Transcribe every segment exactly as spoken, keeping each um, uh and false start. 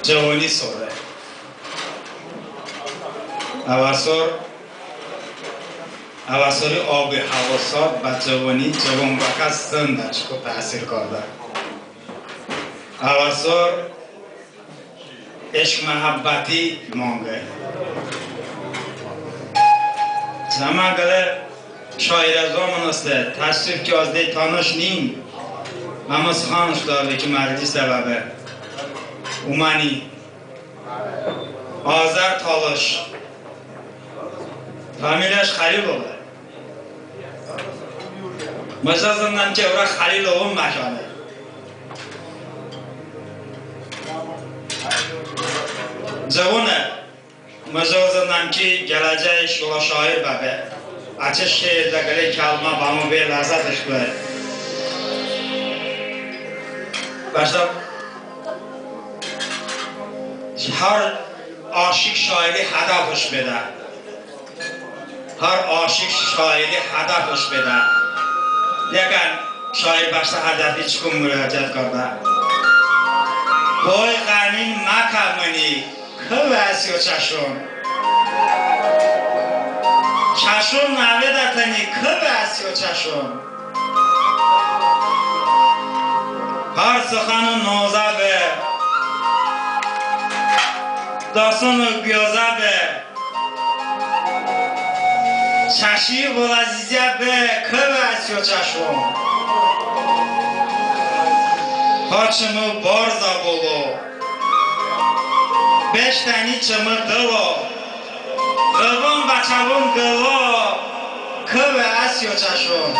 Cıvoni sore. Əvəsor, əvəsori obi həvo sad bə cıvoni, cıvon bə kəs zındə çoko təsir kardə. Əvəsor eşq məhəbbəti mange. Çəmə qılə şairə zomon heste, təəssüf ki, az dey tanış nim. Əmma sıxanış doə ki, mərzi səbəbe oməni. Azər Talış. Familiyəş Xəlilovi. Mı jə zınəm ki, ora Xəlilovon məkane. Cıvone. Mı jə zınəm ki, gələcəyiş yolə şair bəbe. Əçəy şeirədə qıləy kəlmə bəmı ve ləzzətış doy. Bəştə Hər aşiq şairi hədəfış bedə. Hər aşiq şairi hədəfış bedə. Yəkən şair bəştə hədəfi çiku muraciət kardə. Boy ğəmin məkə mıni, kıve əsyo çəşon. Çəşon nəvedə tıni, kıve əsyo çəşon. Har sıxano nozə be, dasono qiyozə be, çəşi volə zizə be, kıve əsyo çəşon. Ha çımı barzə bolo, beştəni çımı dılo. Ğıvon bə çəvon qılo, kıve əsyo çəşon.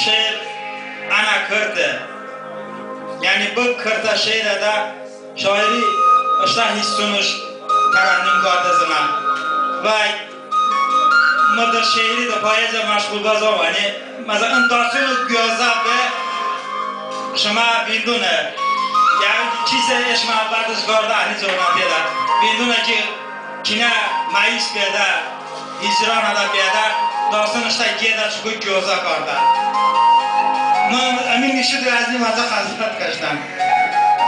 Şeir ənə kırte. Yəni bı kırtə şeirədə şairi ıştə hissonış tərənnüm karde zınə. Və mı dı şeiridə poeziyə məşğul bəzəm, yəni, məsələn, ın dasono qiyozə be, şımə vindone, yəni ki, kisə eşq məhəbbətış kardə, əni cıvonə bedə. Vindone ki, kinə məyus bedə, hicronədə bedə, dason ıştə qiyədə çoko qiyozə kardə. Mı əmə nişo doy, əzıni məzə xəzlət kəşdəm.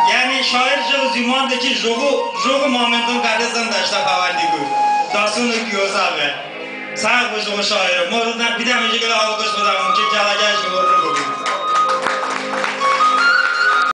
Yəni şair jıqo zumande ki, jıqo, jıqo momenton qəte zındə ıştə pəvəndiku. Dasono qiyozə be. Sağ bıbu şairo. Mı ro bidəme ki, qılə alqış bıdəmon ki, gələcəyiş uğurlu bıbu.